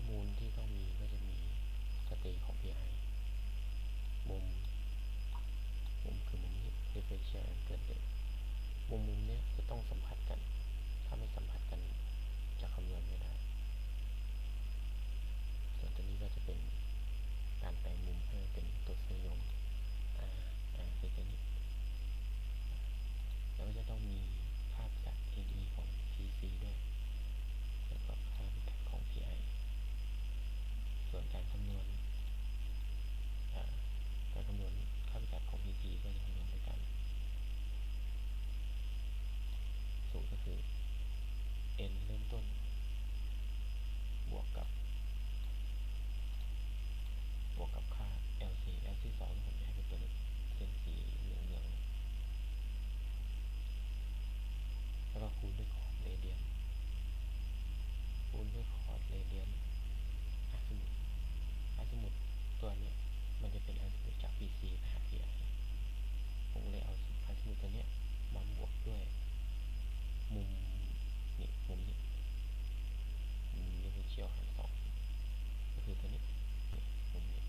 ມູນທີ່ຕ້ອງມີກໍຈະມີສະເຕຂອງ PI ມຸມ ມຸມຄືມຸມນີ້ Differential Angle ເດ້ ມຸມ ມຸມເນີ້ຍຈະຕ້ອງສຳພັດກັນ ຖ້າໄມ່ສຳພັດກັນຈະຄຳນວນໄມ່ໄດ້. ສ່ວນຕົວນີ້ກໍຈະເປັນການແປງມຸມໃຫ້ເປັນຕົວສະຫຍວງ R R ຄືຕົວນີ້ ແລ້ວກໍຈະຕ້ອງມີຄ່າພິກັດ N E ຂອງ P C ດ້ວຍ ແລ້ວກໍຄ່າພິກັດຂອງ P I. ສ່ວນການຄຳນວນ ອາ ການຄຳນວນຄ່າພິກັດຂອງ P T ກໍຈະຄຳນວນດ້ວຍກັນ ສູດກໍຄື N ເລີ່ມຕົ້ນ ບວກກັບ ບວກກັບຄ່າ L C L C ສອງ ທີ່ຜົມຈະໃຫ້ເປັນຕົວນີ້ ເສັ້ນສີເຫຼືອງໆ ແລ້ວກໍຄູນດ້ວຍຄອດ radian ຄູນດ້ວຍຄອດ radian. ອາ ສົມມຸດ ອາ ສົມມຸດຕົວເນີ້ຍ ມັນຈະເປັນອາ ສົມມຸດຈາກ P C ໄປຫາ P I ຜົມເລີຍເອົາ ອາ ສົມມຸດຕົວເນີ້ຍ ມາບວກດ້ວຍມຸມນີ້ ມຸມນີ້ ມຸມ Differential ຫານສອງ ກໍຄືຕົວນີ້ ນີ້ ມຸມນີ້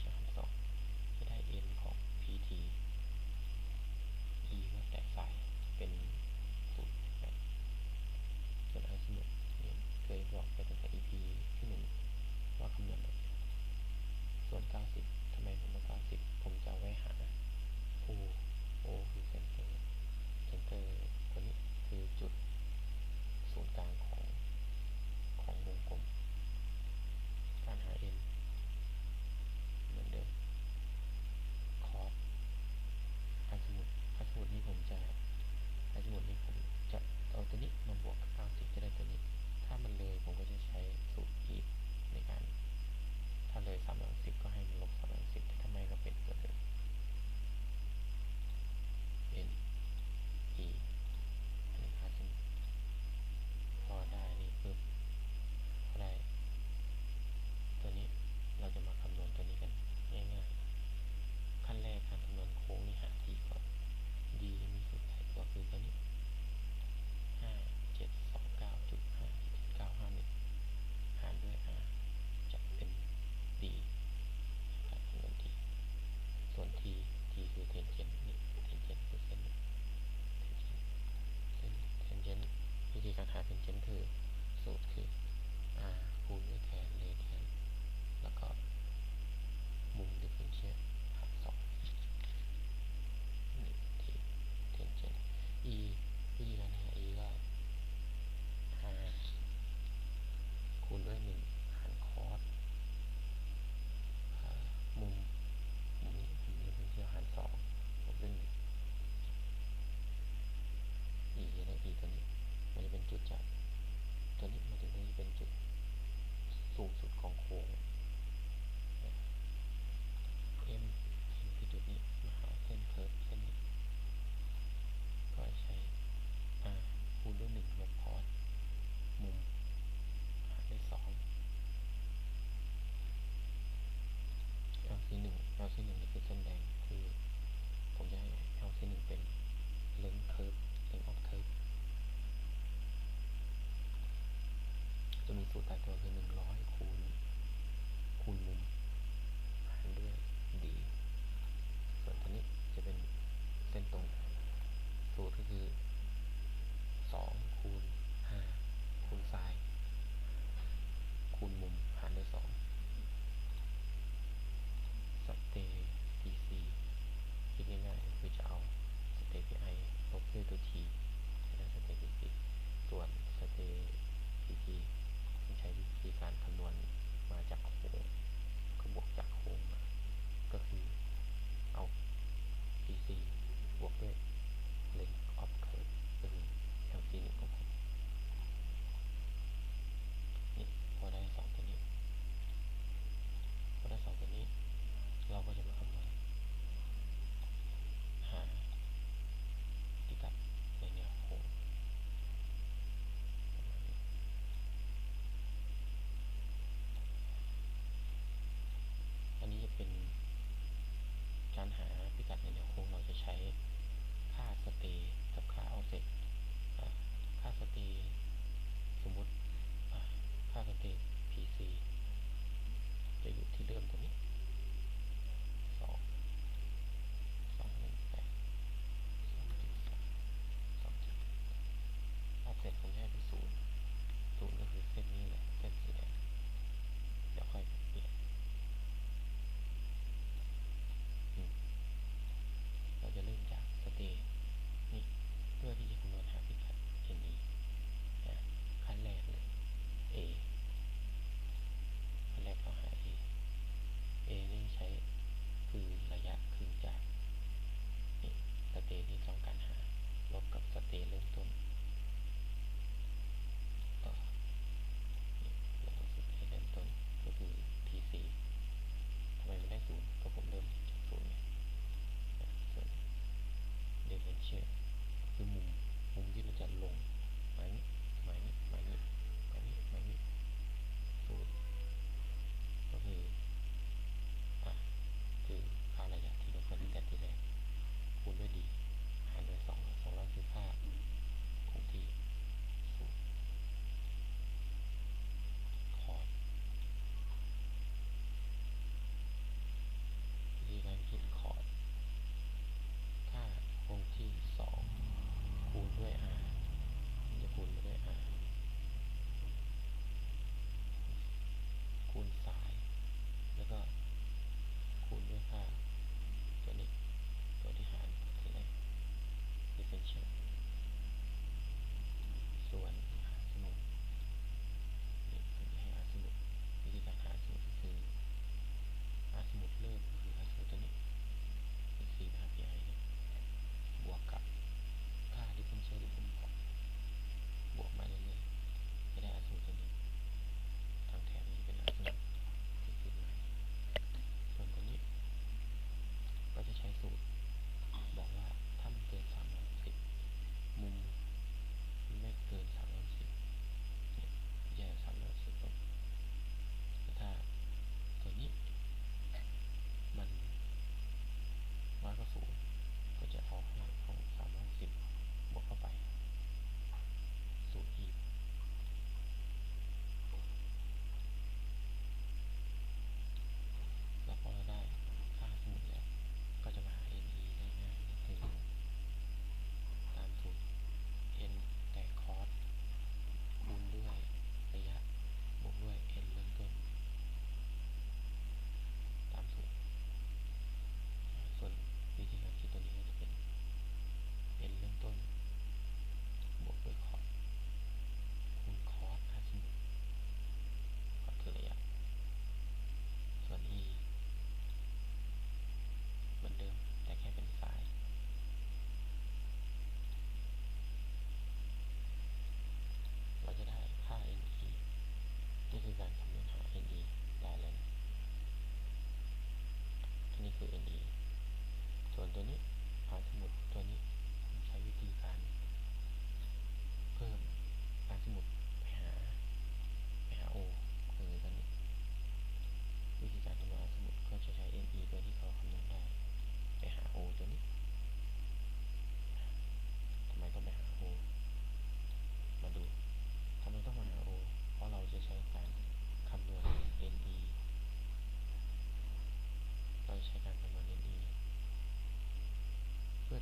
Differential ຫານສອງ ຈະໄດ້ N ຂອງ P T E ກໍແຕກສາຍເປັນສູນແປດ. ສ່ວນອາ ສົມມຸດນີ້ ເຄີຍບອກໄປຕັ້ງແຕ່ ອີພີ ທີໜຶ່ງ ວ່າຄຳນວນໄດ້. ສ່ວນເກົ້າສິບ ທຳໄມຜົມເອົາເກົ້າສິບ? ຜົມຈະເອົາໄວ້ຫາ O O ຄື center center ຕົວນີ້ຄືຈຸດສູນກາງຂອງ ຂອງວົງກົມ. ການຫາ N ເໝືອນເດີມ ຄອດ ອາ ສົມມຸດ ອາ ສົມມຸດນີ້ ຜົມຈະ ອາ ສົມມຸດນີ້ ຜົມຈະເອົາຕົວນີ້ມາບວກກັບເກົ້າສິບ ຈະໄດ້ຕົວນີ້ ຖ້າມັນເລີຍ ຜົມກໍຈະໃຊ້ສູດອີກໃນການ ຖ້າເລີຍສາມຮ້ອຍຫົກສິບ ກໍໃຫ້ມັນລົບສາມຮ້ອຍຫົກສິບ ແຕ່ຖ້າໄມ່ກໍເປັນຕົວເດີມ N E ອັນນີ້ຄ່າສົມມຸດ. ພໍໄດ້ນີ້ປຶບ ພໍໄດ້ຕົວນີ້ ເຮົາຈະມາຄຳນວນຕົວນີ້ກັນງ່າຍໆ. ຂັ້ນແລກ ການຄຳນວນໂຄ້ງນີ້ ຫາ D ກ່ອນ. D ມີສູດຕາຍຕົວຄືຕົວນີ້ ຫ້າເຈັດສອງເກົ້າຈຸດຫ້າເຈັດເກົ້າຫ້າໜຶ່ງ ຫານດ້ວຍ R ຈະເປັນ D ການຄຳນວນ D. ສ່ວນ T T ຄື tangent ນີ້ tangent ຄືເສັ້ນ tangent ເສັ້ນ tangent ວິທີການຫາ tangent ຄື ສູດຄື R ຄູນດ້ວຍແທນ radian ແລ້ວກໍມຸມ differential ຫານສອງ ນີ້ T tangent. E ວິທີການຫາ E ກໍ R ຄູນດ້ວຍໜຶ່ງຫານຄອດ ອາ ມຸມ ມຸມນີ້ ມຸມ differential ຫານສອງ ລົບດ້ວຍໜຶ່ງ E ຈະໄດ້ E ຕົວນີ້ ມັນຈະເປັນຈຸດຈາກຕົວນີ້ມາເຖິງຕົວນີ້ ເປັນຈຸດສູງສຸດຂອງໂຄ້ງ. M M ຄືຈຸດນີ້ ມາຫາເສັ້ນເຄີບເສັ້ນນີ້ ກໍໃຊ້ R ຄູນດ້ວຍໜຶ່ງ ລົບຄອດ ມຸມ ຫານດ້ວຍສອງ L C ໜຶ່ງ L C ໜຶ່ງ ນີ້ຄືເສັ້ນແດງ ຄື ຜົມຈະໃຫ້ L C ໜຶ່ງ ເປັນ length curve length of curve ຈະມີສູດຕາຍຕົວຄື ໜຶ່ງຮ້ອຍຄູນ ຄູນມຸມ ຫານດ້ວຍ D. ສ່ວນຕົວນີ້ຈະເປັນເສັ້ນຕົງ ສູດກໍຄື ສອງຄູນຫ້າຄູນ sin ຄູນມຸມຫານດ້ວຍສອງ. ສະເຕ P C ຄິດງ່າຍໆ ກໍຄືຈະເອົາສະເຕ P I ລົບດ້ວຍຕົວ T ຈະໄດ້ສະເຕ P C. ສ່ວນສະເຕ P T ຕ້ອງໃຊ້ວິທີການຄຳ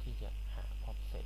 ທີ່ຈະຫາ offset